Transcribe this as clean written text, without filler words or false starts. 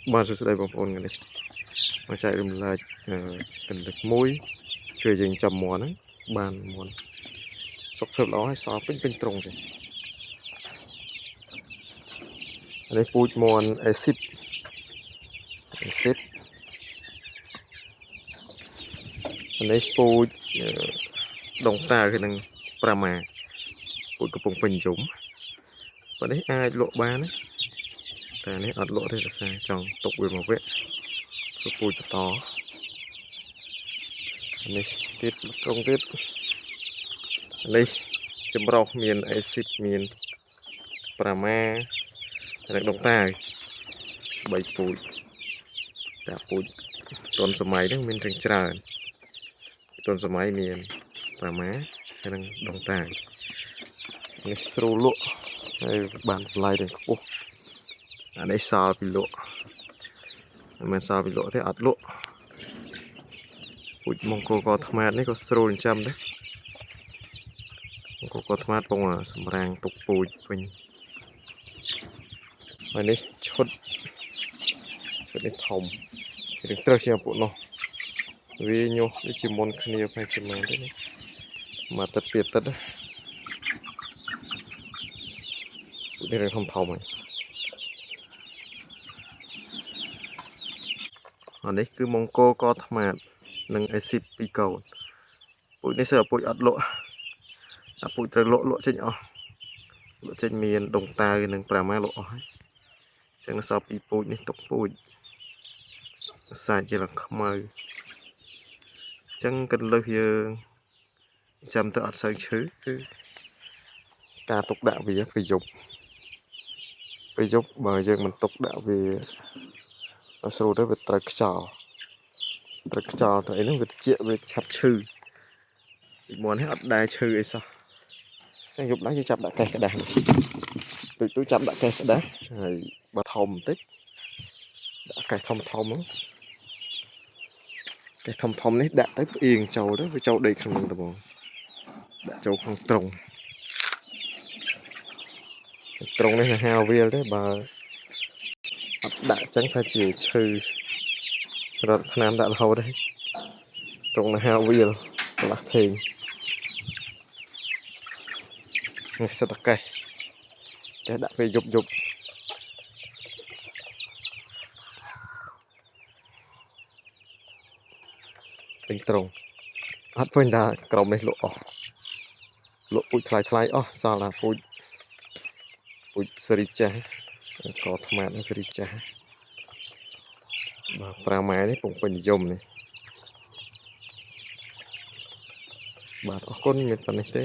បាទសួស្តីបងប្អូនថ្ងៃនេះមកចែករំលែកកន្លឹះមួយជួយយើងចាំមាន់ហ្នឹងបានមាន់សុខភាពល្អហើយសល់ពេញពេញត្រង់ទេនេះពូជមាន់អេស៊ីបអេស៊ីបនេះពូជដងតាគឺនឹងប្រាម៉ាពូជកំពុងពេញនិយមបើនេះអាចលក់បានណាតែនេះអត់លក់ទេដោយសារចង់ទុកវាមកវគ្គធ្វើពូជបន្តនេះទៀតត្រង់ទៀតនេះចម្រុះមានអេស៊ីបមានប្រាម៉ានិងដងតា3ពូជតែពូជទាន់សម័យហ្នឹងមានទាំងច្រើនទាន់សម័យមានប្រាម៉ាហើយនិងដងតានេះស្រួលលក់ហើយបានតម្លៃទាំងខ្ពស់អានេះសល់ពីលក់មិនមែនសល់ពីលក់ទេអត់លក់ពូជមង្គលកថ្មាតនេះក៏ស្រួលចិញ្ចឹមដែរមង្គលកថ្មាតពងសម្រាំងទុកពូជវិញហើយនេះឈុតនេះធំរឿងត្រូវជាងពួកនោះវាញាស់ដូចជាមុនគ្នាប្រហែលជាម៉ានទេនេះមួយអាទិត្យពីរអាទិត្យណាពួកនេះរឿងធំធំហើយអានេះគឺមង្គលកថ្មាតនិងអេស៊ីបពីរកូនពូជនេះសើពូជអត់លក់អាពូជត្រូវលក់លក់ចេញអស់លក់ចេញមានដងតាវនិងប្រាម៉ាលក់អស់ហើយអញ្ចឹងនៅសល់ពីរពូជនេះទុកពូជសាច់ជាលខ្មៅអញ្ចឹងកន្លឹះយើងចាំទៅអត់សូវឈឺគឺការទុកដាក់វាពេលយប់ពេលយប់បើយើងមិនទុកដាក់វាឲ្យស្រួលទៅវាត្រូវខ្យល់ត្រូវខ្យល់ទៅអីហ្នឹងវាត្រជាក់វាឆាប់ឈឺពីមុននេះអត់ដែលឈឺអីសោះអញ្ចឹងយប់ឡើងយើងចាប់ដាក់កេះក្តាស់នេះទូចទូចចាប់ដាក់កេះក្តាស់ហើយបើធំបន្តិចដាក់កេះធំធំហ្នឹងកេះធំធំនេះដាក់ទៅផ្អៀងចូលទៅវាចូលដេកក្នុងហ្នឹងត្មងដាក់ចូលក្នុងត្រង់ត្រង់នេះទៅហាវវាលទេបើអត់ដាក់អញ្ចឹងថាជាឈឺរត់ថ្នាំដាក់រហូតទេត្រង់នៅហាវវាលស្លាស់ថេងនេះសិតតកេះកេះដាក់ពេលយប់យប់ពេញត្រង់អត់ពេញថាក្រុមនេះលក់អស់លក់ពូជថ្លៃថ្លៃអស់សល់តែពូជពូជសេរីចាស់កថ្មាតសេរីចាស់បាទប្រាម៉ែនេះពងពេញនិយមនេះបាទអរគុណមានប៉ុណ្្នេះទេ